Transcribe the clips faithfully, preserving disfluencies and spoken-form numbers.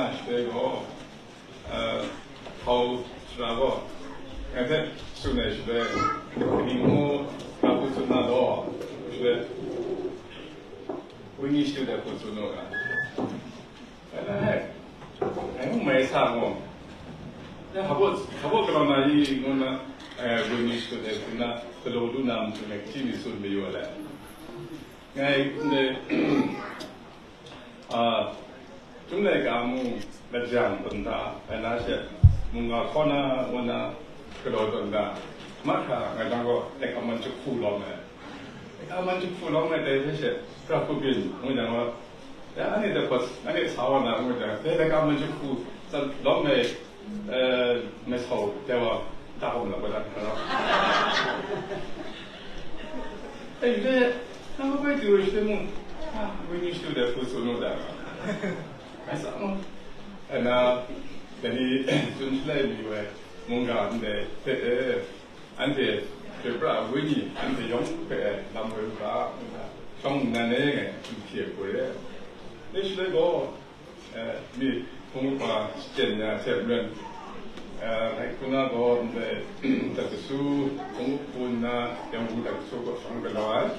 Shaloi gaw, eh, hkau sara gaw, ngai hpe tsun ai shaloi, kaning ngu hkra hku tsun na law, shaloi, Wenyi Shadu dai hku tsun u ga. Ngai, ngai mung mai sa gaw, ngai hpa baw, hpa baw galaw na i ngu na, eh, Wenyi Shadu dai hku na, galaw lu na matu ngai hti mi tsun mayu ai. Ngai, ndai, a, Chyum laika mung lajang tawn da, ai na she, mungga hkaw na, ngu na, galaw tawn da, mahkra ngai jang gaw, laika man jahku lawm ai. Laika man jahku lawm ai dai hpe she, pra hku byin, ngu jang gaw, ya, anhte dai hpawt, anhte sa wa na, ngu jang, dai laika man jahku lawm ai, eh, masau, dai wa, da hkawm la, wa da hkawm la. Ai, le, nang kabai du ai shaloi mung, ah, Wenyi Shadu dai hku tsun u da. Ngai sa mu. Ai na, dai ni tsun shalai mi wai, mungga ndai hpe e, anhte hkye pra ai wenyi, anhte yawng hpe e, lam woi u ga, shawng nnan e ngai, n hpyi ai hku re. Dai shaloi gaw, eh, mi hpung hpa shachyen ya hte maren, eh, ngai hku na gaw ndai, Taksu hpung hku nna, Yangon Taksu kaw shawng galaw ai.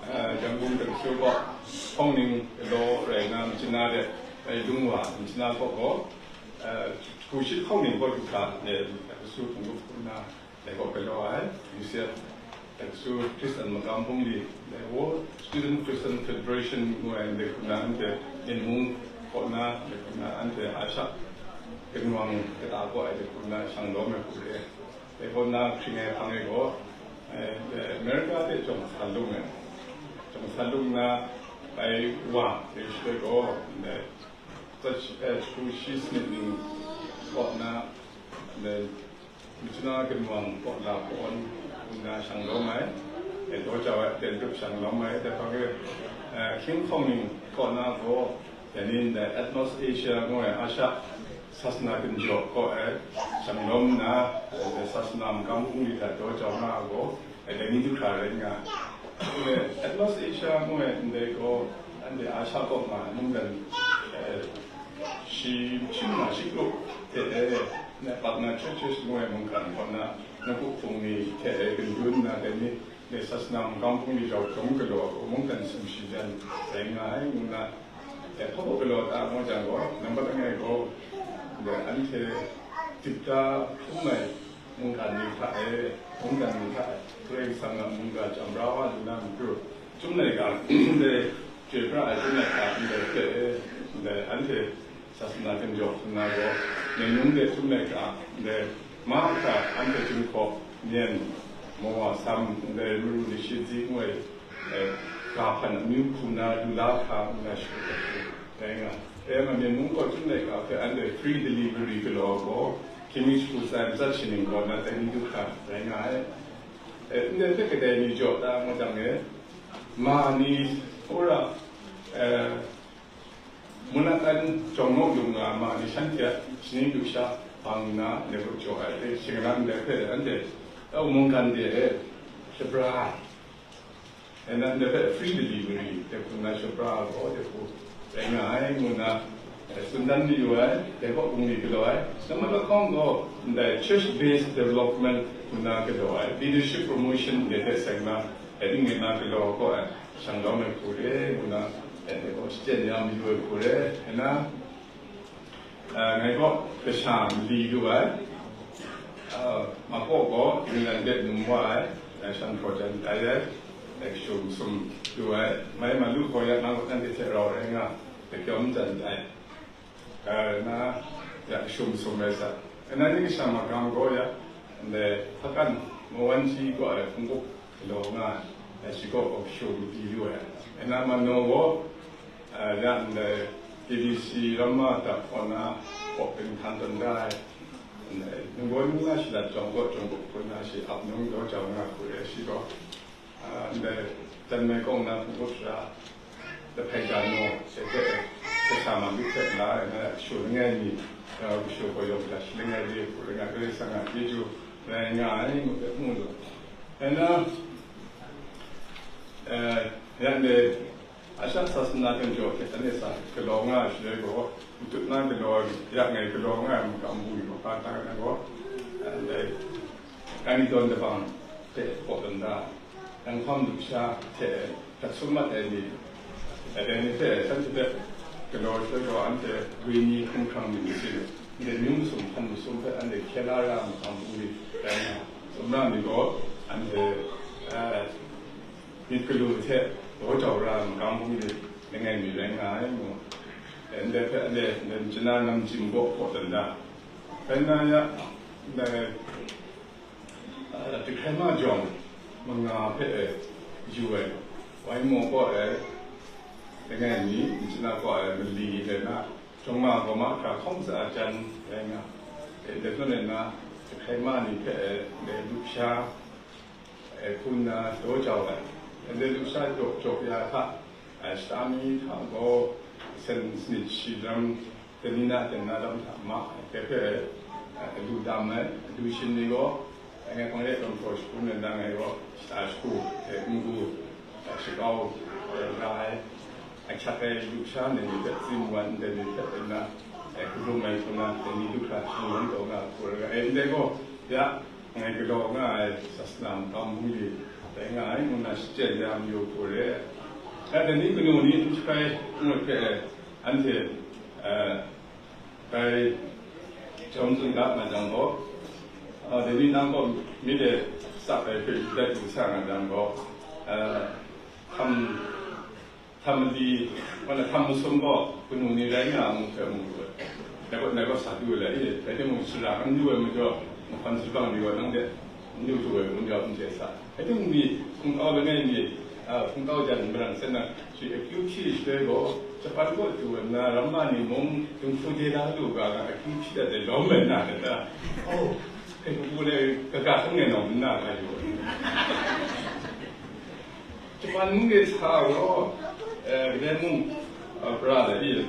Eh, Yangon Taksu kaw hpawng ning galaw rai nna, machyin na de, eh, lung wa, machyin na kaw gaw, eh, hku shi hpawng ning kaw du hkra, eh, Taksu hpung hku nna, dai kaw galaw ai, U C F, Taksu Hkristan Magam Bungli, dai World Student Christian Federation ngu ai, dai hku na anhte Myen mung kaw na, dai hku na anhte Asia ginwang kata kaw ai, dai hku na shang lawm ai hku re. Dai kaw na hkring ai hpang e gaw, eh, dai America de jawng sa lung ai, jawng sa lung na, bai wa, dai shaloi gaw, dai, eh, hku shi sanit ning kaw na, dai, Machyin na ginwang kaw la kaw n nna shang lawm ai, e, daw jau ai, ten rup shang lawm ai, dai hpang e, eh, hkying hpawng ning kaw na gaw, dai ni ndai Atmos Asia ngu ai Asia sasana ginjaw kaw ai, shang lawm nna, eh, dai sasana magam bungli hta daw jau nga ai gaw, eh, dai ni du hkra rai nga ai. Atmos Asia ngu ai ndai gaw, anhte Asia kaw nga ai mungdan, eh, shi hpyi na shi grup hte e, na partner churches ngu ai mungkan kaw na, nawku hpung ni hte e, ginjun na dai ni, dai sasana magam hpung ni jau chyawm galaw ai mungkan sumshi jan rai nga ai, ngu na, dai hpa baw galaw ta ngu jang gaw, nambat langai gaw, dai anhte dip da hpung ai mungkan ni hta e, mungkan ni hta e, Karai Kasang a mungga chyam ra wa lu na matu, Chyum laika ndai, chyoi pra ai Chyum laika ndai hte e, ndai anhte sasana ginjaw hkrum na gaw, Myen mung de Chyum laika ndai mahkra anhte Jinghpaw, Myen, Mawa, Sam, ndai Maru, Lashi, Zi ngu ai, eh, ga hpan amyu hku na lu la hkra ngu na shakut ai hku rai nga. Dai ma Myen mung gaw Chyum laika hpe anhte free delivery galaw gaw, hkying mi jahku tsa ai matsat shaning kaw na tai ni du hkra rai nga ai. Eh, ndai hpe kadai ni jaw ta ngu jang e, ma ni, wora, eh, Munatan jawng naw lung nga ma ni shanhte a shaning lusha bang nna, ndai hpe jaw ai, e, shingran ndai hpe anhte, e, mungkan de e, shapra ai. E, nan ndai hpe free delivery, de hku nna shapra ai gaw, de hku rai nga ai, ngu nna, e, tsun dan mayu ai, dai kaw bungli galaw ai. Nambat lahkawng gaw, ndai church based development hku nna galaw ai, leadership promotion, ndai hte seng na, e, ning ngai na galaw ai gaw, e, shang lawm ai hku re, ngu nna, e, dai gaw shachyen ya mayu ai hku re, e na, e, ngai gaw kasha mali lu ai, e, ma kaw gaw England de num wa ai, e, shan hpraw jan tai ai, e, kashum sum lu ai, mai ma lu hkaw ya, nang gaw nanhte hte rau rai nga, dakyawm jan tai. Ai, na, ya, kashum sum ai sa. Ai, na, ning sha magam gaw ya, ndai, hpakan, mawan shi gaw ai, hpung gup galaw nga ai, ai, shi gaw kashum di lu ai. Ai, na, mano gaw, ai, ya, ndai, K B C ramma dap kaw na, kawk hpring htan tawn da ai. Ndai, nunggaw nung na shi lat jawng gaw, jawng gup hpun na shi ap nung daw jau nga hku ai, shi gaw, a, ndai, jan mai kawng na hpung gup sara, lahpai ja naw, she hte, kasha ma mik hte la ai na, kashu langai mi, a, kashu gaw yawng hta shi langai re, hku langai Karai Kasang a chyeju rai nga ai, ngu hpe mu lu. Ai na, eh, ya ndai, Asha sasana hten jaw hte anhte sa galaw nga ai shaloi gaw, matut na galaw ai, yak ngai galaw nga ai makam bungli hkra hta na gaw, ndai Kanidon dabang hte hpaw tawn da, Yanghpang lusha hte htat sum mat ai ni, dai ni hte shanhte hpe galaw shaloi gaw, anhte gwi ni hkunghrang ni masin, ndai myu masum hpan masum hpe anhte hkye la ra ai makam bungli rai nga, sumra ni gaw anhte, eh, myit galu hte daw jau ra ai makam bungli langai mi rai nga ai mu. Ndai hpe ale, ndai machyin na namjim gaw hpaw tawn da. Rai nga ya, ndai, ah, Jahkrai ma jawng manga hpe e yu ai, wai maw kaw e langai mi, machyin na kaw e mali le na, jawng ma gaw mahkra hkawng tsa jan rai nga. E, ndai zawn e na, Jahkrai ma ni hpe e ndai lusha e hkun na daw jau ai. Ndai lusha jaw jaw ya hta, eh, shata mi hta gaw, sen sanit shi lam, dai ni na ten na lam hta ma ai, dai hpe, eh, alu dam ai, alu shin ni gaw, eh, ngai hpang de gumhpraw shagun ai, nang ngai gaw shata shagu, eh, n-gu, eh, shakau, eh, ra ai, ahkyak ai lusha ndai ni hpe, tsim wan ndai ni hpe, nna, eh, hkrum ai hku na, dai ni lu hkra shingran taw nga hku rai ai, ndai gaw, ya, ngai galaw nga ai sasana makam bungli rai nga ai, ngu na shachyen ya mayu hku re. Rai dai ni kanu ni n jahkrai n ngut hpe, anhte, eh, dai jawm tsun ga nga jang gaw, ah, dai ni nang gaw mi de sak ai hpe dat du sa nga jang gaw, eh, hkam htam mali, wala htam masum gaw kanu ni rai nga a ngu hpe mu lu ai. Dai gaw, dai gaw sa du ai le, e, rai timung, sara n du ai majaw, mahkawn shabang ni gaw nang de n du du ai, wunjau n chye sa. Rai timung ni, hpungtau langai mi, a, hpungtau jan marang sen na, shi akyu hpyi shaloi gaw, Japan kaw du ai na, ramma ni mung, dinghku de la lu ga, akyu hpyi dat ai lawm ai na, da, oh, hpe kabu le, kaga hkang e nawng n na ga yu ai. Japan mung de sa gaw, eh, kadai mung, eh, pra de i.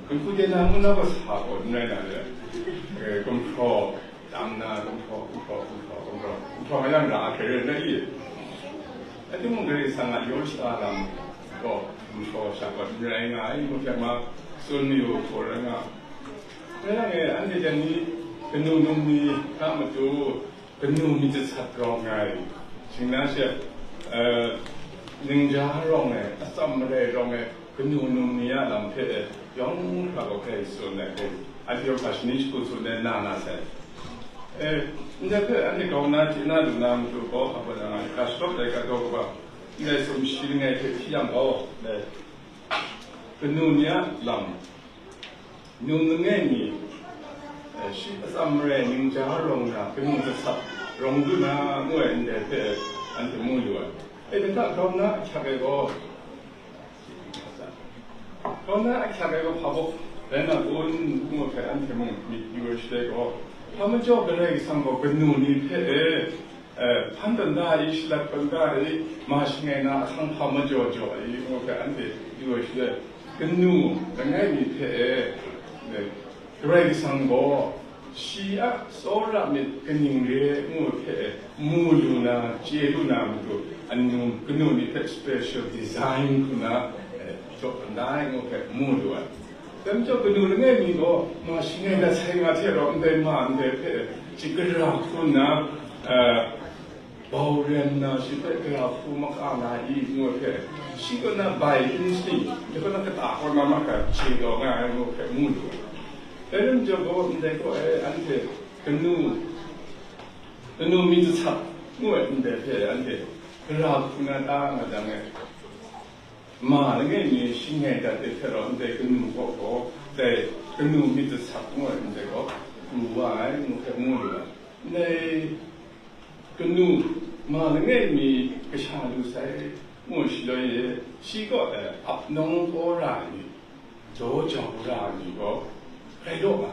Dinghku de na mung na gaw sa gaw n rai na de. Eh, gumhpraw, dam na gumhpraw, gumhpraw, gumhpraw, gumhpraw, gumhpraw mayang ra a hkre rai na i. Rai timung, Karai Kasang a yaw shada lam gaw gumhpraw sha gaw n rai nga ai, ngu hte ma tsun mayu hku rai nga. Rai nga, anhte jan ni kanu num ni hta matu, kanu myit jasat rawng ai, shing na she, eh, ningja rawng ai, atsam marai rawng ai, kanu num ni a lam hpe e, yawng hkra gaw hkrai tsun ai hpe, anhte yawng hkra shani shagu tsun ai na na sai. Eh, ndai hpe anhte grau na, chye na, lu na matu gaw, hpa na nga, hkra shalawt ai ga daw kaba, ndai sumshi langai hpe hpyi yang gaw, ndai kanu ni a lam, num langai mi, eh, shi atsam marai ningja rawng na, kanu jasat rawng du na, ngu ai ndai hpe anhte mu lu ai. E, dinghta grau na ahkyak ai gaw, grau na ahkyak ai gaw hpa baw rai na kun, ngu hpe anhte mung myit yu ai shaloi gaw, hpa majaw Karai Kasang gaw kanu ni hpe e, eh, hpan tawn da ai, shalat tawn da ai, ma shangai na ahkang hpa majaw jaw ai, ngu hpe anhte yu ai shaloi, kanu langai mi hpe e, eh, Karai Kasang gaw shi a tsawra myit kaning re ai, ngu hpe e, mu lu na, chye lu na matu, anu, kanu ni hpe special design hku na, eh, jaw tawn da ai, ngu hpe mu lu ai. Dai majaw, kanu langai mi gaw, ma shangai dat sai nga hte rau, ndai ma ndai hpe, shi gara hku nna, eh, bau ren nna, shi hpe gara hku maka na i, ngu ai hpe, shi kaw na bai n sani, dai kaw na kata kaw na mahkra chye taw nga ai, ngu ai hpe mu lu ai. Dai lam majaw gaw, ndai gaw e, anhte kanu, kanu myit jasat, ngu ai ndai hpe, anhte gara hku na ta nga jang e, ma langai mi shangai dat ai hte rau ndai kanu kaw gaw, dai kanu myit jasat ngu ai ndai gaw, pru wa ai, ngu hpe mu lu ai. Ndai kanu ma langai mi kasha lu sai, ngu shaloi e, shi kaw, eh, ap nawng kau ra ai ni, jaw jau ra ai ni gaw, rai law nga.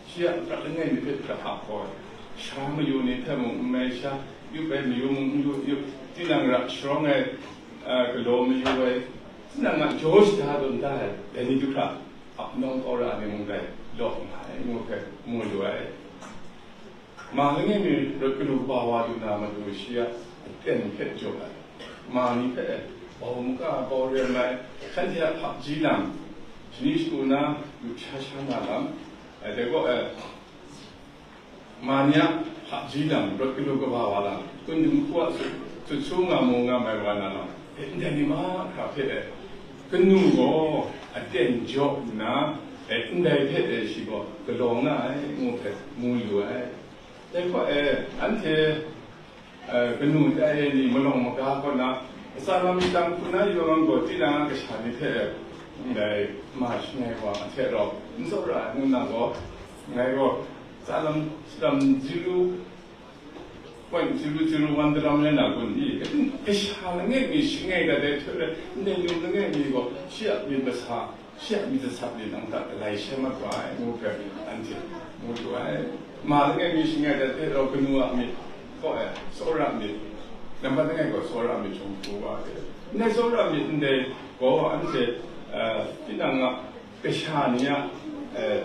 Shi a prat langai mi hpe prat ap gaw ai. Sha mayu ni hpe mung n mai sha, yup ai mayu mung n yup, yup, tinang ra sharawng ai, a, galaw mayu ai, tinang a jaw shada tawn da ai, dai ni du hkra, ap nawng kau ra ai ni mung rai law nga ai, ngu hpe mu lu ai. Ma langai mi rawt galu kaba wa lu na matu shi a aten hpe jaw ai. Ma ni hpe Bau maka bau rem ai, shanhte a hpakji lam, shani shagu na, yu sha sha na lam, ai dai gaw, eh, ma ni a hpakji lam, rawt galu kaba wa lam, kun dum hku a sut, sut su nga mu nga mai wa na lam, eh, ndai ni mahkra hpe, eh, kanu gaw aten jaw nna, eh, ndai hpe, eh, shi gaw galaw nga ai, ngu hpe mu lu ai. Dai hpa e, anhte, eh, kanu tai ni malawng maga kaw na, tsalam shadang hku na yawng gaw, tinang a kasha ni hte, ndai ma shangai wa a hte rau, n tsawra ai ngu na gaw, ngai gaw, tsalam shadang zero point zero zero one daram rai na kun i, kasha langai mi shangai dat ai hte rai, ndai nu langai mi gaw, shi a myit masa, shi a myit jasat ni nang hta galai shai mat wa ai, ngu hpe anhte mu lu ai. Ma langai mi shangai dat hte rau kanu a myit, kaw ai, tsawra myit, nambat langai gaw tsawra myit hkrum hkru wa ai. Ndai tsawra myit ndai gaw anhte, eh, tinang a kasha ni a, eh,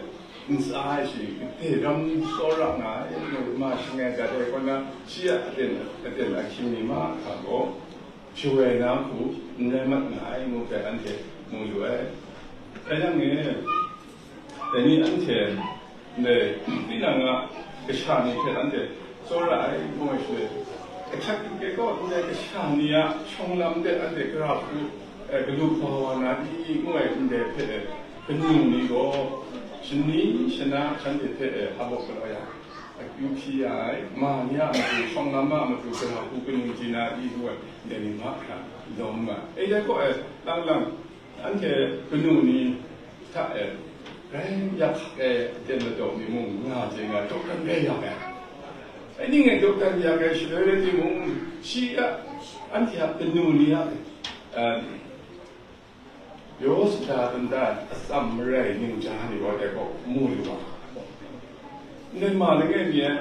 ntsa ai shi, gade ram tsawra nga ai, ma shangai dat ai kaw na, shi a aten, aten ahkying ni mahkra gaw, shawai na hku n rai mat nga ai, ngu hpe anhte mu lu ai. Rai yang e, dai ni anhte ndai tinang a kasha ni hte anhte tsawra ai, ngu ai shaloi, ahkying hte kaw ndai kasha ni a shawng lam de anhte gara hku, eh, galu kaba wa na i, ngu ai ndai hpe, eh, kanu ni gaw shani shana shanhte hpe, eh, hpa bawk galaw ya, akyu hpyi ya ai, ma ni a matu, shawng lam a matu, gara hku kanu chye na i, ngu ai, ndai ni mahkra lawm nga ai. E, dai gaw, eh, lang lang, anhte kanu ni hta e, rai yak hkak e, aten madaw mi mung nga chye nga, dawdan rai yak ai. Ai ning e dawdan yak ai shaloi rai timung, shi a, anhte a kanu ni a, eh, yaw sata dan da atsam marai ningja ni gaw dai gaw mu lu wa. Ndai ma langai mi e,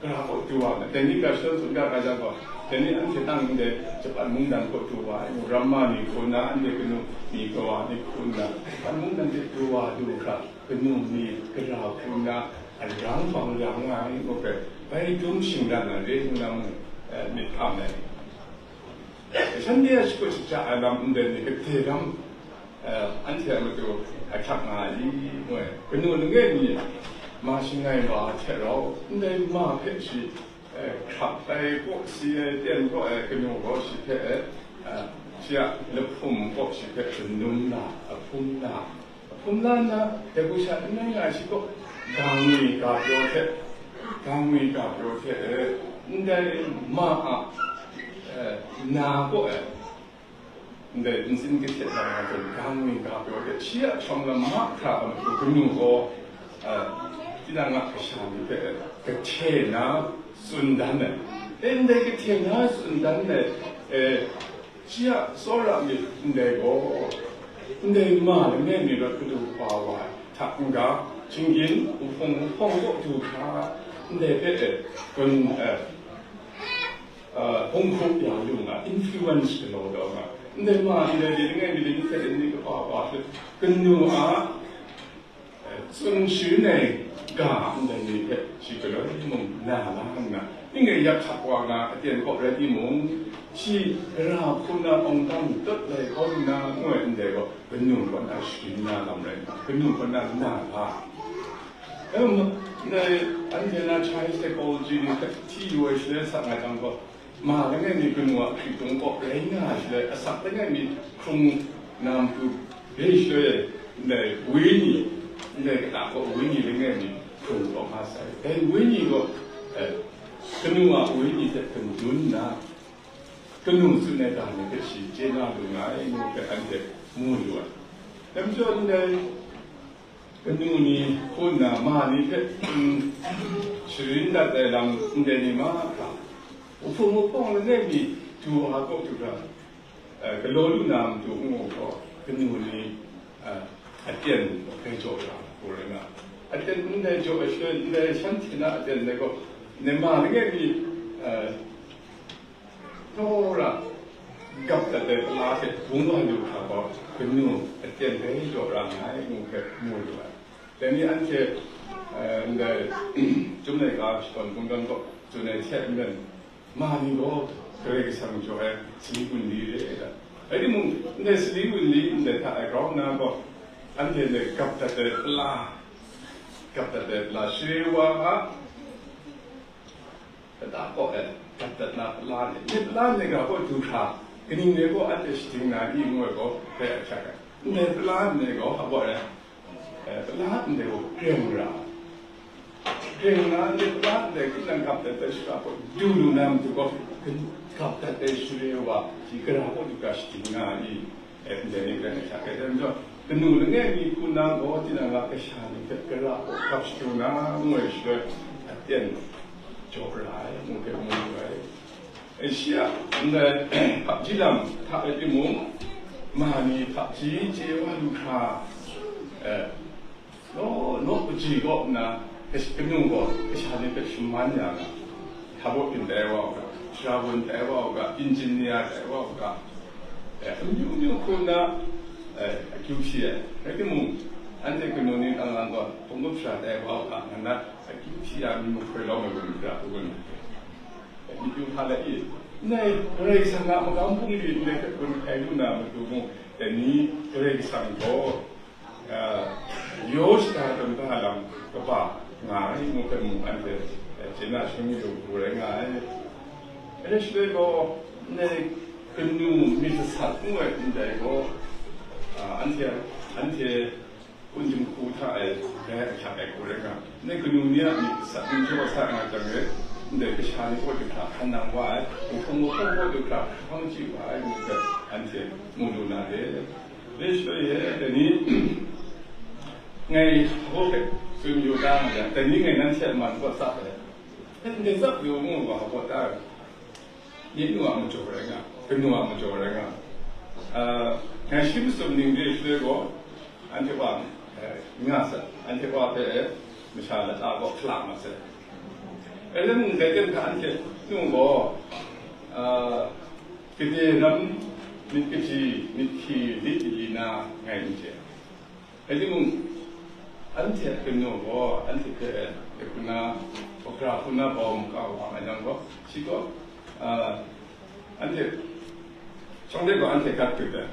gara kaw du wa, dai ni ga shadawn tsun ga ga jang gaw, dai ni anhte nang ndai Japan mungdan kaw du wa ai, ramma ni hku nna, anhte kanu ni kawa ni hku nna, Japan mungdan de du wa du hkra, kanu ni gara hku nna, arang bang ya nga ai, ngu hpe, bai dum shingran na re ngu na mung, eh, myit hkam ai. Shanhte a shakut shaja ai lam ndai ni, gade ram, eh, anhte a matu ahkyak nga ai i, ngu ai. Kanu langai mi ma shangai wa ai hte rau, ndai ma hpe shi, eh, hkrap ai, kawsi ai, ten kau ai kanu gaw shi hpe, eh, shi a lahpum gaw shi hpe shanum na, ahpum na, ahpum la nna, dai hku sha n rai nga ai shi gaw, ga ngwi ga pyaw hte, ga ngwi ga pyaw hte, eh, ndai ma a, eh, na gaw, eh, ndai ntsin kahte na nga hte, ga ngwi ga pyaw hte, shi a shawng lam mahkra a matu kanu gaw, eh, tinang a kasha ni hpe, eh, kahte na tsun dan ai. Eh, ndai kahte na tsun dan ai, eh, shi a tsawra myit ndai gaw, ndai ma langai mi rawt kadu kaba wa ai hta n-ga, shinggyim, wuhpung, wuhpawng kaw du hkra, ndai hpe, eh, gun, eh, eh, hpung hkrup ya lu nga, influence galaw taw nga, ndai ma ndai ni langai mi ni hte ni kaba wa hte, kanu a, eh, tsun sharin ai ga ndai ni hpe shi galoi mung na la nna, ning e yak hkak wa nga aten kaw rai timung, shi gara hku na awng dang dawt lai kau nna ngu ai ndai gaw, kanu kaw na sharin na lam rai nna, kanu kaw na na la. Em, ndai anhte na child psychology ni hpe hti yu ai shaloi sa nga jang gaw, ma langai mi kanu a hkritung kaw rai nga ai shaloi, asak langai mi hkrung na matu re shaloi, ndai wenyi, ndai kata kaw wenyi langai mi hkrung taw nga sai. Dai wenyi gaw, eh, kanu a wenyi hte hkundun nna, kanu tsun ai ga ni hpe shi chye na lu nga ai, ngu hpe anhte mu lu ai. Dai majaw ndai kanu ni hku nna ma ni hpe, mm, sharin dat ai lam ndai ni mahkra, wuhpung wuhpawng langai mi du wa kaw du hkra, eh, galaw lu na matu n-gu gaw, kanu ni, eh, aten bai jaw ra hku rai nga. Aten ndai jaw ai shaloi, ndai shanhte na aten dai gaw, ndai ma langai mi, eh, Tora gap dat ai pala hte bung wa lu hkra gaw, kanu aten bai jaw ra nga ai, ngu hpe mu lu ai. Dai ni anhte, eh, ndai, Chyum laika shakawn hpungdan kaw tsun ai hte maren, ma ni gaw Karai Kasang jaw ai sani gun li re ai ta? Rai timung, ndai sali wunli ndai hta e grau nna gaw, anhte ndai gap dat ai pala, gap dat ai pala, share wa a, kata kaw e gap dat na pala ni, ndai pala ni ga gaw du hkra, kaning de gaw anhte shading na i ngu ai gaw, hpe ahkyak ai. Ndai pala ni gaw, hpa gaw e, eh, pala ndai gaw kreng ra. Kreng na, ndai pala ndai, kaning gap dat ai shara gaw du lu na matu gaw, gap dat ai share wa, shi gara gaw du hkra shading na i, eh, ndai ni gaw hkra hkra ai. Dai majaw, kanu langai mi hku na gaw, tinang a kasha ni hpe gara gaw gap shadu na, ngu ai shaloi, aten jaw ra ai, ngu hpe mu lu ai. E, shi a ndai hpakji lam hta rai timung, ma ni hpakji chye wa lu hkra, eh, law, law kaji kaw nna, kash-, kanu gaw kasha ni hpe shaman ya nga, hta baw byin tai wa u ga, shara bun tai wa u ga, engineer tai wa u ga, eh, amyu myu hku nna, eh, akyu hpyi ai. Rai timung, anhte kanu ni tang lang gaw, hpung gup shara tai wa u ga, nga na akyu hpyi ya mi mahkoi lawm ai gun hkra, gun. Myit yu hkra let i, ndai Karai Kasang a magam bungli ndai hpe gun hkai lu na matu mung, dai ni Karai Kasang gaw, ah, yaw shada tawn da lam kaba nga ai ngu hpe mung anhte, eh, chye na shing yu pru rai nga ai. Anhte shaloi gaw, ndai kanu myit sasat ngu ai ndai gaw, ah, anhte, anhte, Kun jahku hta e, dai ahkyak ai hku rai nga, ndai kanu ni a myit sat ningjaw sa nga jang e, ndai kasha ni kaw du hkra hkan nang wa ai, nhkung hkawhkam kaw du hkra hkang chyu wa ai, ngu hpe anhte mu lu na re. Dai shaloi e, dai ni, ngai hpaw hpe tsun yu da nga yang, dai ni ngai nanhte a man kaw tsap ai, ndai tsap yu ngu wa hpaw ta ai. Myit nu a majaw rai nga, kanu a majaw rai nga. Ah, ngai shi masum ning re shaloi gaw, anhte wa, eh, nga sa, anhte wa hpe masha lata gaw hkala ma sai. Alang ndai ten hta anhte nu gaw, ah, gade ram myit kaji, myit hkyi, lit li na ngai n chye. Rai timung, anhte a kanu gaw, anhte hpe, e, hku na, hkra hku na bau maka wa nga yang gaw, shi gaw, ah, anhte, shawng de gaw anhte gat dut ai,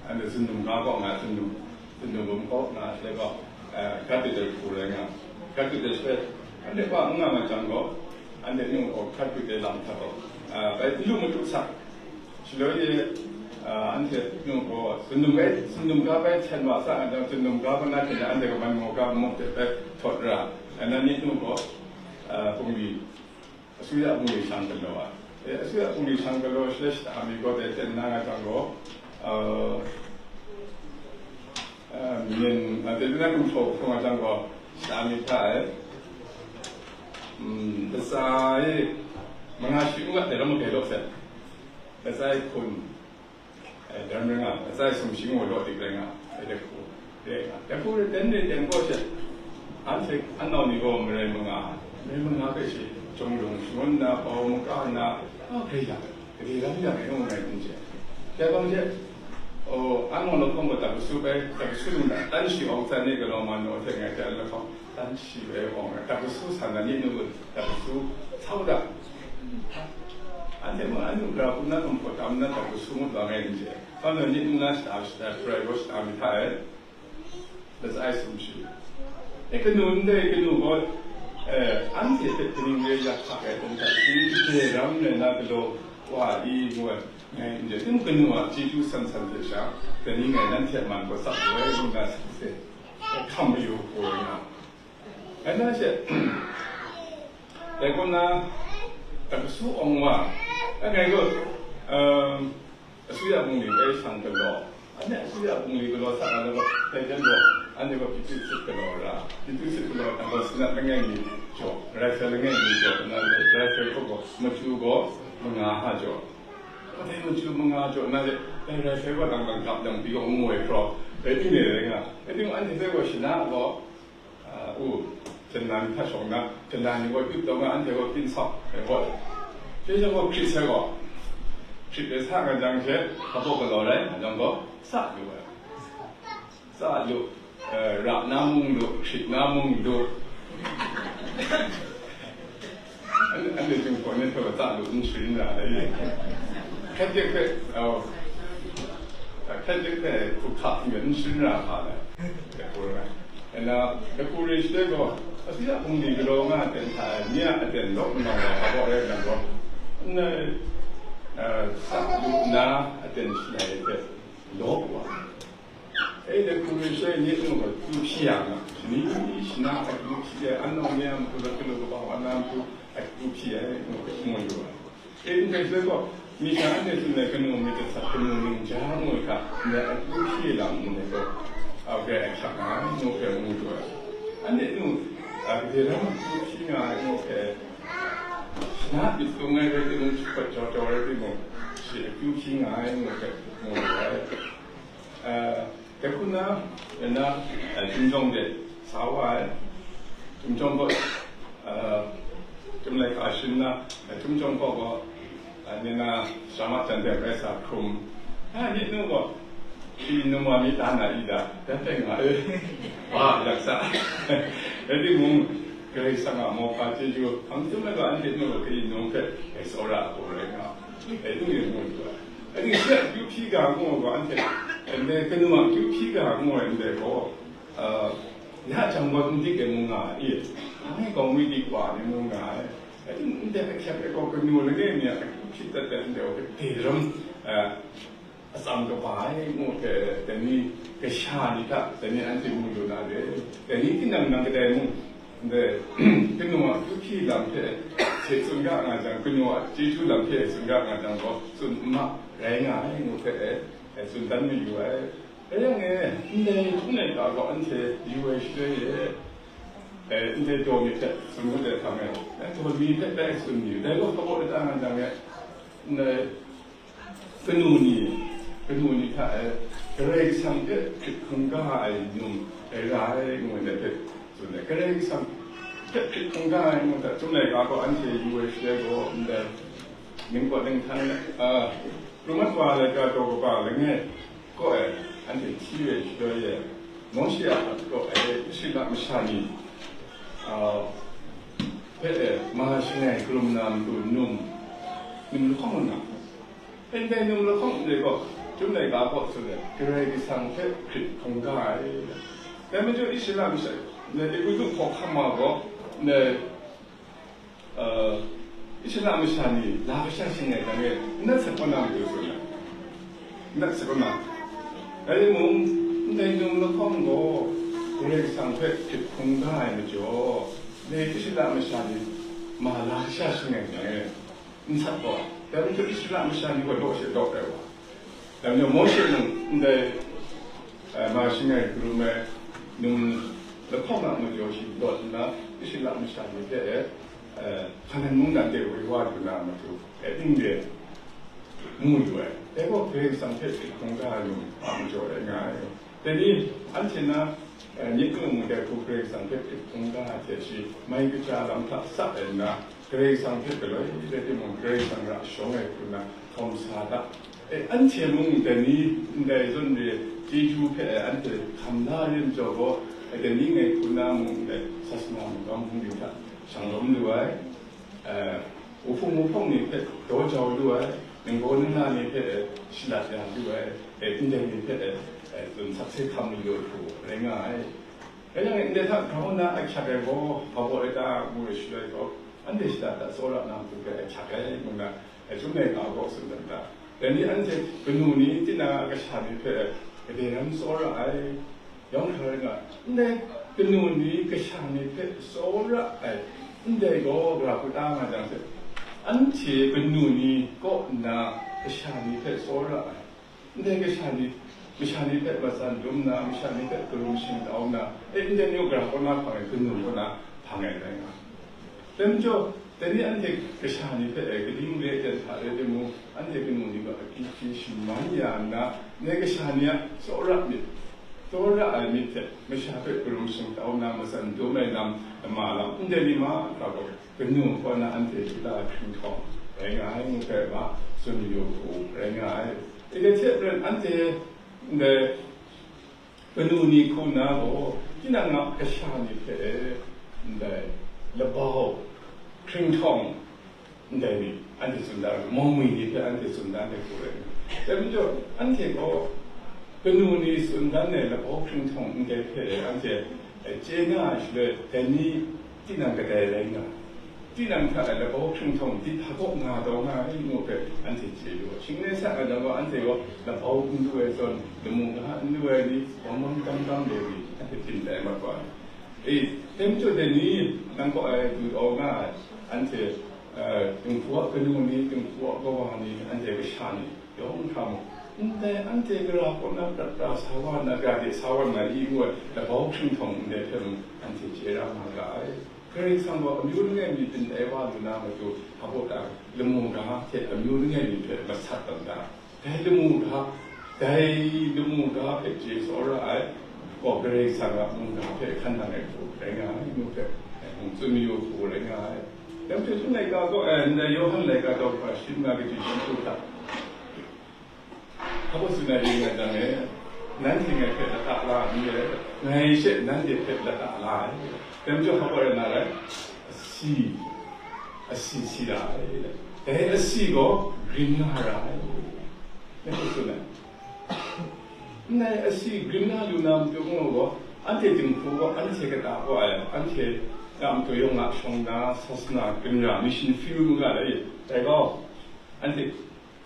anhte zunlum ga gaw nga, zunlum, zunlum bum gaw nga, shaloi gaw, eh, gat dut ai hku rai nga, gat dut ai shaloi, anhte gaw n nga nga jang gaw, anhte nu gaw gat dut ai lam hta gaw, ah, bai n lu matu sa, Shaloi e, ah, anhte nu gaw, zunlum e, zunlum ga bai hten wa sa nga jang, zunlum ga bai na hten anhte gaw man maw ga muk hte bai htawt ra. Nna ni nu gaw, ah, bungli, asuya bungli shang galaw ai. E, asuya bungli shang galaw shaloi shata mi gaw dai ten na nga jang gaw, ah, ah, myen, ah, dai na gumhpraw hkawng nga jang gaw, shata mi hta e, mm, latsa e, manga shi n gat dai lam magai law sai. Latsa e hkun, eh, dan rai nga, latsa e sumshi ngaw law dik rai nga, eh, dai hku, rai nga. Dai hku rai ten rai ten gaw she, anhte anau ni gaw marai manga, marai manga hpe she, chyawm lung shangun na, bau maka na, a hkrai yang, gade ram yang e ngu ngai n chye. Dai bang she, o, anau lahkawng gaw tapasu bai, tapasu lung na, tan shi awng san ni galaw man naw hte ngai hte lahkawng, tan shi bai awng, tapasu san na ni nu, tapasu sau da. Anhte mung, anhte mung, gara hku na, gumhpraw tam na, tapasu ngut wa ngai n chye. Hpa nna, myit n na shata, shata, prai gaw shata mi hta e, latsa e sumshi. E, kanu ndai, kanu gaw, eh, anhte hpe kaning re yak hkak ai hkrum hta, shi gade ram rai na galaw wa i, ngu ai, ngai n chye. Tim kanu a chyeju san san hte sha, dai ni ngai nanhte a man gaw tsap lu ai, ngu na sa se, eh, hkam mayu hku rai nga. Ngai na she, dai kaw na, tapasu awng wa, a ngai gaw, um, asuya bungli bai shang galaw, anhte asuya bungli galaw sa na gaw, dai jan gaw, anhte gaw pyitpyit sit galaw ra, pyitpyit sit galaw na gaw, sanat langai mi jaw, raifel langai mi jaw, na gaw, raifel hkawk gaw, machyu gaw, manga ha jaw. Kadai machyu manga jaw na le, dai raifel gaw lang lang gap lang pyi gaw, n ngoi hkraw, dai ting de rai nga, dai ting anhte hpe gaw shana gaw, Ah, u, hten na ni hta shawng na, hten na ni gaw pyut taw nga, anhte gaw pyin sau ai gaw, hpyi jang gaw hkrit sai gaw, hkrit ai sa nga jang she, hpa baw galaw rai nga jang gaw, sa lu ai. Sa lu, eh, ra na mung lu, hkrit na mung lu. An, anhte Jinghpaw ni hpe wa sa lu n sharin ra ai. Hkyen hte hpe, oh, Hkyen hte hpe hkrup hka n-gun n shun ra hpa lai, hku rai. Nna, hku rai shaloi gaw, asi a bungli galaw nga aten hta e, nye a aten lawk nna wa hpa gaw rai nna gaw, nna, a, sak lu nna aten shalai hte lawk wa. E, hku rai shaloi nye nu gaw akyu hpyi ya nga, shani shana akyu hpyi ai, an nawng ni a matu, law kanu kaba wa na matu akyu hpyi ai, ngu hpe mu yu ai. E, ndai hte gaw, mi hta anhte tsun ai kanu myit gasat, kanu ningja ngu ai hta, ndai akyu hpyi lam ngu ai gaw, a, grai ahkyak nga ai ngu hpe mu lu ai. Anhte nu, a, gade ram akyu hpyi nga ai ngu hpe, shana myit sung ai rai timung, shakawt jau jau rai timung, shi akyu hpyi nga ai ngu hpe mu lu ai. A, Dai hku na, na, a, Chyum Jawng de sa wa ai. Chyum Jawng gaw, a, Chyum Laika Shin na, a, Chyum Jawng gaw, a, ni na, Shama Jan de rai sa hkrum. A, ni nu gaw, shi num wa mi ta na i da, dan tai nga e. Wa, yak sa. Rai timung, Karai Kasang a mauhpa chyeju, hkang chyum ai gaw, anhte nu gaw, kayin num hpe, e, tsawra ai hku rai nga. E, nu yin ngu ai. Aning shi a akyu hpyi ga ngu ai gaw, anhte ndai kanu a akyu hpyi ga ngu ai ndai gaw, a, ya jang gaw n dik ai mu nga ai, i? Anhte gaw mi dik wa ai mu nga ai. Ating ndai ahkyak ai gaw kanu langai mi a akyu hpyi dat dat ndai gaw, gade ram, a, atsam kaba ai ngu hte, dai ni kasha ni hta, dai ni anhte mu lu na re. Dai ni tinang nang kadai mung, Ndai, kanu a akyu hpyi lam hpe hte tsun ga nga jang, kanu a chyeju lam hpe tsun ga nga jang gaw, tsun n ma rai nga ai ngu hpe e, e, tsun dan mayu ai. Rai yang e, ndai Chyum Laika gaw anhte yu ai shaloi e, e, ndai daw myit hte tsun ngut ai hkang e, e, daw mi hpe bai tsun mayu. Dai gaw hpa baw lata nga jang e, ndai, Kanu ni, kanu ni hta e, Karai Kasang hpe hkrit hkungga ai num rai ra ai, ngu ai hpe tsun ai. Karai Kasang hpe hkrit hkungga ai num hta Chyum Laika gaw anhte yu ai shaloi gaw, ndai, ning kaw ning htan, a, Rumat wa ai laika daw kaba langai kaw e, anhte hti ai shaloi e, Mawshe a hkap kaw e, Israela masha ni, a, hpe e, ma shangai karum na matu num, num lahkawng nna, Ndai num lahkawng ndai gaw, Chyum Laika gaw tsun ai, Karai Kasang hpe hkrit hkungga ai. Dai majaw Israela masha, ndai Egutu hkawhkam wa gaw, ndai, uh, Israela masha ni la kasha shangai jang e, n nat sat kaw na matu tsun ai. N nat sat kaw na. Rai timung, ndai num lahkawng gaw, Karai Kasang hpe hkrit hkungga ai majaw, ndai Israela masha ni ma la kasha shangai jang e, N sat gaw, dai majaw Israela masha ni gaw daw she daw ai wa. Dai majaw Mawshe mung ndai, eh, ma shangai karum ai num lahkawng a majaw shi dawt nna, Israela masha ni hte, eh, Hkanan mungdan de woi wa lu na matu, eh, ning de mu lu ai. Dai gaw Karai Kasang hpe hkrit hkungga ai num a majaw rai nga ai. Dai ni, anhte na, eh, myit mung dai hku Karai Kasang hpe hkrit hkungga ai hte shi mai kaja lam hta tsap ai nna, Karai Kasang hpe galoi rai timung, Karai Kasang ra shawng ai hku nna hkawm sa da. E, anhte mung dai ni, ndai zawn re chyeju hpe anhte hkam la ai majaw gaw, e, dai ni ngai hku na mung ndai sasana magam hpung yu hta shanglawm lu ai. Eh, wuhpung wuhpawng ni hpe daw jau lu ai, ningbaw ningla ni hpe, eh, shalat ya lu ai, eh, ndai ni hpe, eh, eh, tsun sakse hkam lu ai hku rai nga ai. Rai yang, ndai hta grau nna ahkyak ai gaw, hpa baw ai ta, ngu ai shaloi gaw, anhte shada hta tsawra na matu hpe ahkyak ai, ngu nna, eh, Chyum Laika gaw tsun dat da. Dai ni anhte kanu ni, tinang a kasha ni hpe, eh, gade ram tsawra ai, Yawng hkra rai nga, ndai kanu ni kasha ni hpe tsawra ai, ndai gaw, gara hku ta nga jang hte, anhte kanu ni kaw nna kasha ni hpe tsawra ai, ndai kasha ni, masha ni hpe matsan dum nna, masha ni hpe karum shingtau nna, e, ndai ni gaw gara kaw na hpang ai, kanu kaw na hpang ai rai nga. Dai majaw, dai ni anhte kasha ni hpe, e, kaning re ai ten hta rai timung, anhte kanu ni gaw akyu hpyi shaman ya nna, ndai kasha ni a tsawra myit, tsawra ai myit hte masha hpe karum shingtau nna matsan dum ai lam, lama lam, ndai ni mahkra gaw, kanu kaw na anhte hkila hkring htawng rai nga ai, ngu hpe ma tsun mayu hku rai nga ai. Ndai hte maren anhte ndai kanu ni hku na gaw, tinang a kasha ni hpe ndai labau, hkring htawng, ndai ni anhte tsun da, mawngwi ni hpe anhte tsun da ndai hku rai. Dai majaw, anhte gaw, Kanu ni tsun dan ai labau hkringhtawng ndai hpe anhte chye na ai shaloi, dai ni tinang kadai rai nga, tinang hta e labau hkringhtawng di hpa kaw nga taw nga ai ngu hpe anhte chye lu ai. Shing n rai sa nga jang gaw, anhte gaw labau n lu ai zawn, lamu ga n lu ai ni, bawng bawng tam tam de ni, anhte byin tai mat wa ai. E, tem chyu dai ni, nang kaw e du taw nga ai, anhte, eh, dinghku a kanu ni, dinghku a kawa ni, anhte kasha ni, yawng hkra mu. Ndai anhte gara kaw na prat pra sa wa na, ga de sa wa na i ngu ai, labau hkringhtawng ndai hpe mung anhte chye ra nga ga ai. Karai Kasang gaw amyu langai mi byin ai wa lu na matu, hpa baw ta, lamu ga hte amyu langai mi hpe masat tawn da. Dai lamu ga, dai lamu ga hpe chye tsawra ai, gaw Karai Kasang a mungga hpe hkan nang ai hku rai nga ai, ngu hpe, eh, mung tsun mayu hku rai nga ai. Dai hpe tsun laika gaw, eh, ndai Yawhan laika daw hkra shi nna kaji shi hku hta, hpa baw tsun ai ring ai jang e, nanhte ngai hpe lata la n re, ngai she nanhte hpe lata la ai. Dai majaw hpa baw rai na rai, asi, asi si ra ai. Dai asi gaw grin nga ra ai. Dai hpe tsun ai. Ndai asi grin nga lu na matu gaw, anhte dinghku gaw, anhte kata gaw ai, anhte a matu yawng a shawng na, sasana, ginra, mission field ngu ga ai, dai gaw, anhte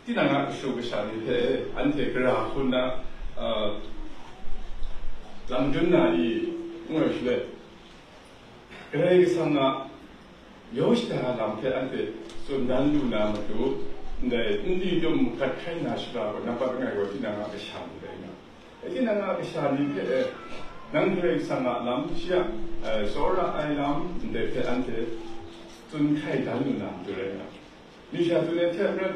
tinang a kashu kasha ni hpe, anhte gara hkun na, uh, lam dun na i, ngu ai shaloi, Karai Kasang a yaw shada lam hpe anhte tsun dan lu na matu, ndai n di dum hkat hkrai na shara gaw, nampat langai gaw tinang a kasha ni rai nga. E, tinang a kasha ni hpe, e, nang Karai Kasang a lam, shi a, e, tsawra ai lam, ndai hpe anhte tsun hkrai dan lu na matu rai nga. Misha tsun ai hte maren,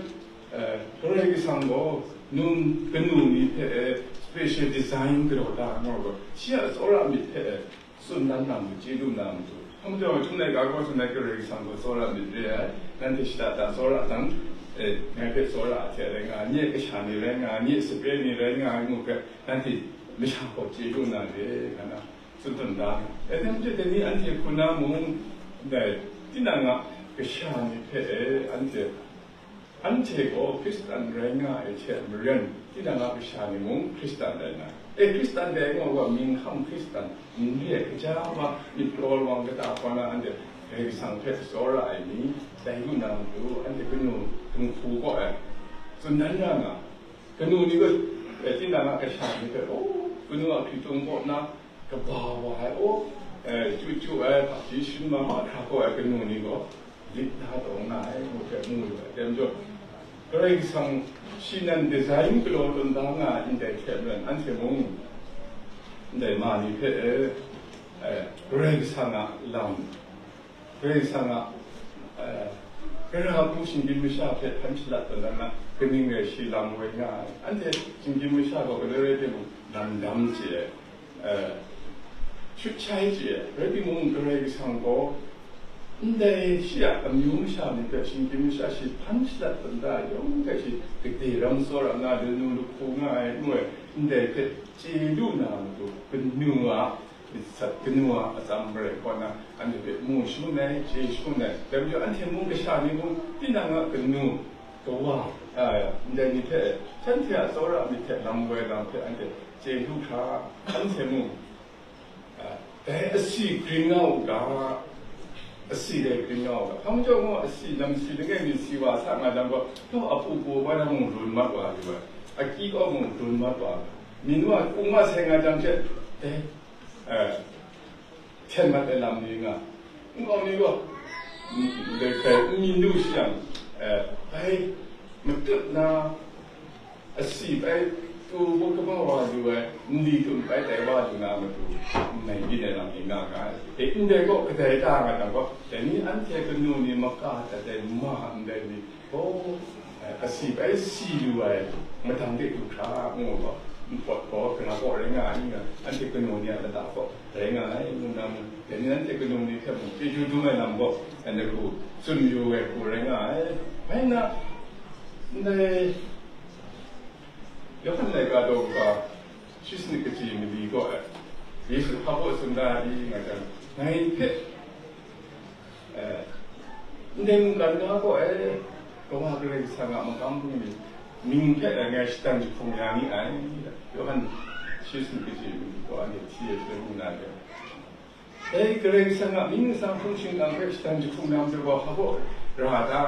e, Karai Kasang gaw nun kanu ni hpe, e, special design galaw da nga gaw, shi a tsawra myit hpe, e, tsun dan na matu, chye lu na matu. Hpa majaw, Chyum laika gaw tsun ai Karai Kasang gaw tsawra myit re ai, nanhte shada da tsawra jang, e, ngai hpe tsawra ahte rai nga ai, nye kasha ni rai nga ai, nye sape ni rai nga ai, ngu hpe, nanhte masha gaw chye lu na re, nga na tsun tsun da. E, dai majaw, dai ni anhte hku na mung, dai, tinang a kasha ni hpe, e, anhte, anhte gaw Hkristan rai nga ai hte maren, tinang a kasha ni mung Hkristan rai nga ai. E, Hkristan dai gaw, wa mying hkam Hkristan n re ai, kaja wa myit karaw lawang kata hkawm na anhte Karai Kasang hpe tsawra ai ni, dai lu na matu, anhte kanu dinghku kaw ai tsun dan ra nga. Kanu ni gaw, e, tinang a kasha ni hpe, o, kanu a hkritung kaw na, kaba wa ai, o, e, chyu chyu ai, hpaji shin mahmah hkra kaw ai kanu ni gaw, lit na taw nga ai, ngu hpe mu lu ai. Dai majaw, Karai Kasang shi nan design galaw tawn da nga ai ndai hte maren, anhte mung ndai ma ni hpe, e, e, Karai Kasang a lam, Karai Kasang a, e, gara hku shinggyim masha hpe hpan shalat tawn dan na, kaning rai shi lam woi nga ai. Anhte shinggyim masha gaw galoi rai timung, lam dam chye ai, e, shut shai chye ai. Rai timung, Karai Kasang gaw ndai shi a amyu masha ni hpe shinggyim masha shi hpan shalat tawn da ai, yawng hte shi gade ram tsawra nga, lanu lahku nga ai, ngu ai, ndai hpe chye lu na matu, kanu a myit sat, kanu a atsam marai kaw na, anhte hpe mu shangun ai, chye shangun ai. Dai majaw, anhte mung kasha ni mung, tinang a kanu, kawa, a, ndai ni hte, shanhte a tsawra myit hte lam woi lam hpe anhte chye lu hkra, anhte mung, a, dai asi grin nga u ga, asi dai grin nga u ga. Hpa majaw gaw, asi lam si langai mi si wa sa nga jang gaw, taw, a pu pu wa na mung run mat wa lu ai, akyi kaw mung run mat wa, myin wa kung wa sai nga jang hte, dai, eh, hten mat ai lam ni nga, nkau ni gaw, mm, dai hpe n myin lu shi yang, eh, bai matut na, asi bai tu kaba wa lu ai, nli tun bai tai wa lu na matu, nai byin ai lam ni nga nga ai. E, ndai gaw kadai ta nga jang gaw, dai ni anhte kanu ni maka dat ai ma ndai ni, gaw, eh, asi bai si lu ai, madang de du hkra, ngu gaw, npawt gaw, kana kaw rai nga ai, nga, anhte kanu ni a lata kaw rai nga ai, ngu na mung, dai ni anhte kanu ni hte mung, chyeju dum ai lam gaw, anhte hku tsun yu ai hku rai nga ai. Bai nna, ndai Yawhan laika daw kaba, shi sanit kaji mali gaw, eh, Yesu hpa baw tsun da ai, nga jang, ngai hpe, eh, ndai mungkan ga gaw, eh, Kawa Karai Kasang a magam bungli Mying hpe ngai shatan jahpung ya ni ai. Yawhan shi sumhkiji mying gaw anhte hti ai shaloi ngu na de. Dai Karai Kasang a mying nsang hpung shingkang hpe shatan jahpung na majaw gaw hpa baw ra ta,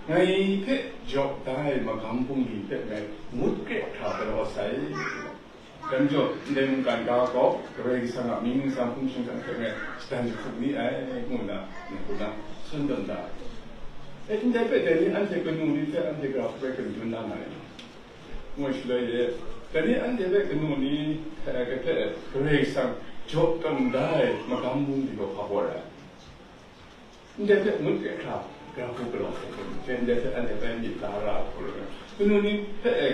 ngai hpe jaw da ai magam bungli hpe ngai ngut kre hkra galaw sai. Dai majaw, ndai mungkan ga gaw, Karai Kasang a mying nsang hpung shingkang hte ngai shatan jahpung ni ai, ngu nna, ngu nna, tsun tawn da ai. E, ndai hpe dai ni anhte kanu ni hte anhte gara hpe rai madun na na ai, ngu shaloi e, dai ni anhte hpe kanu ni hpe, hpe Karai Kasang jaw tawn da ai magam bungli gaw hpa baw ra ai. Ndai hpe ngut kre hkra, gara hku galaw sai hte, ndai hpe anhte bai myit la ra ai hku rai nna, kanu ni hpe, e,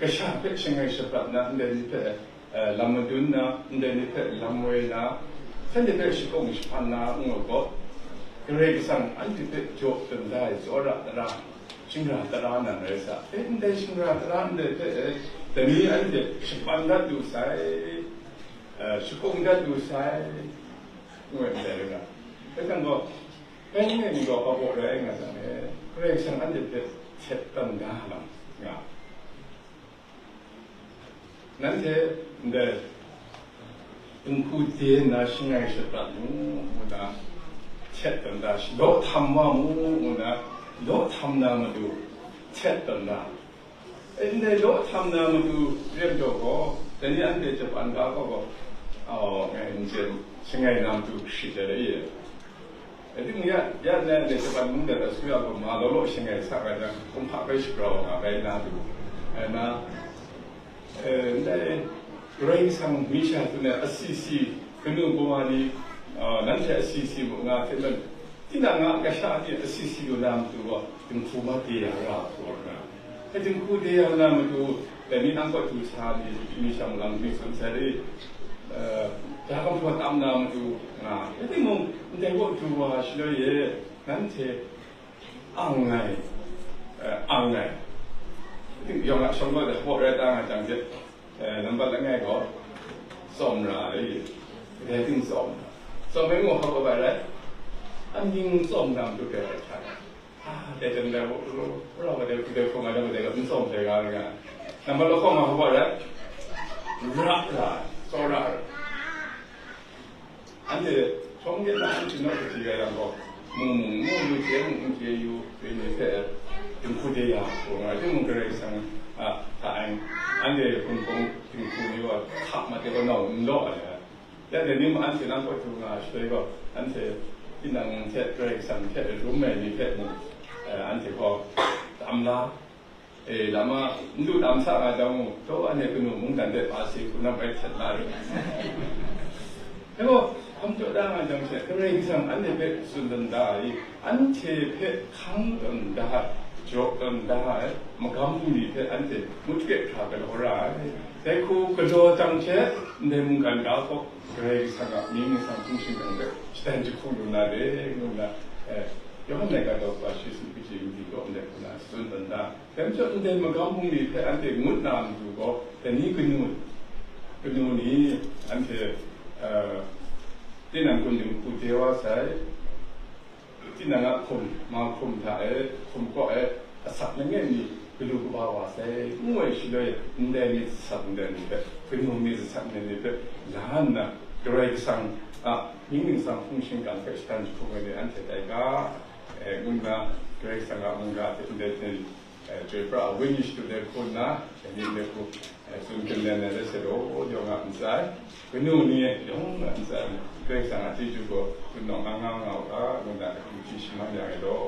kasha hpe shangai shaprat nna, ndai ni hpe, e, lam madun nna, ndai ni hpe lam woi nna, shanhte hpe shakung shahpan na n-gun gaw, Karai Kasang anhte hpe jaw tawn da ai tsawra tara, shingra tara nan rai sa. E, ndai shingra tara ndai hpe, e, dai ni anhte shapan dat lu sai, e, shakung dat lu sai, ngu ai ndai rai nga. Dai hpang gaw, Dai ni gaw hpa baw rai nga jang e, Karai Kasang anhte hpe htet tawn da lam nga. Nanhte ndai dinghku de nna shangai shaprat mu, ngu nna htet tawn da, law htam wa mu, ngu nna law htam na matu htet tawn da. E, ndai law htam na matu rem jaw gaw, dai ni anhte Japan ga gaw gaw, aw, ngai n chye, shangai na matu hkrit ai rai ye. Ating ya, ya na, ndai Japan mung dat asuya gaw, ma law law shangai sa ga jang, kumhpa bai shagrau nga bai na du. Ai na, e, ndai Karai Kasang mi sha hte asi si, kanu kawa ni, a, nanhte asi si mu nga hte nan, tinang a kasha ni asi si lu na matu gaw, dinghku ma de ya ra hku nga. E, dinghku de ya na matu, dai ni nang kaw du sa ni, mi shang lang mi tsun sai ri, e, ja gumhpraw tam na matu nga. Rai timung, ndai kaw du wa shaloi e, nanhte ang ai, e, ang ai. Yawng a shawng gaw de hpaw rai ta nga jang hte, e, nambat langai gaw, tsawm ra ai, rai ting tsawm ra. Tsawm ai mung hkap kaba rai, amying tsawm na matu rai rai hta. A, dai jang dai, ra wa dai, dai hkawng ai dai, dai n tsawm dai ga nga. Nambat lahkawng a hkap rai, ra ra, tsawra ra. Anhte shawng de na anhte naw kaji rai yang gaw, mung mung mu yu, chye mung n chye yu, wenyi hpe dinghku de ya, hku nga, timung Karai Kasang a hta e, anhte hpung hpung dinghku ni gaw hta ma de gaw nau n law ai. Ya de ni ma anhte nang kaw du nga shaloi gaw, anhte tinang hte Karai Kasang hte rum ai ni hpe mung, eh, anhte gaw tam la, E, lama n lu lam sa nga jang u, taw anhte kanu mungdan de pa si hku na bai htet la ru. Dai gaw, hkam jaw da nga jang she, Karai Kasang anhte hpe tsun dan da ai, anhte hpe hkang tawn da ai, jaw tawn da ai, magam bungli hpe anhte ngut kre hkra galaw ra ai. Dai hku galaw jang she, ndai mungkan ga gaw, Karai Kasang a mying ningsang hpung shingkang hpe shatan jahku lu na re, ngu nna, eh, Yawhan laika daw kaba shi sumhkiji mali kaw ndai hku na tsun dan da. Dai majaw, ndai magam bungli hpe anhte ngut na matu gaw, dai ni kanu, kanu ni anhte, eh, tinang kun dinghku de wa sai, tinang a hkum, ma hkum hta e, hkum kaw e, asak langai mi galu kaba wa sai, ngu ai shaloi, ndai myit asak ndai ni hpe, kanu myit asak ndai ni hpe, la nna, Karai Kasang a mying ningsang hpung shingkang hpe shatan jahku ai ni anhte tai ga, eh, ngu nna, Karai Kasang a mungga hte ndai hte, eh, chyoi pra ai wenyi shatu de hku nna, dai ni de hku, eh, tsun hkyen dan ai rai sa law, yawng a ntsa ai, kanu ni yawng a ntsa ai, Karai Kasang a chyeju gaw, hpunawng nga nga nga u ga, ngu nna, akyu hti shaman ya ai law,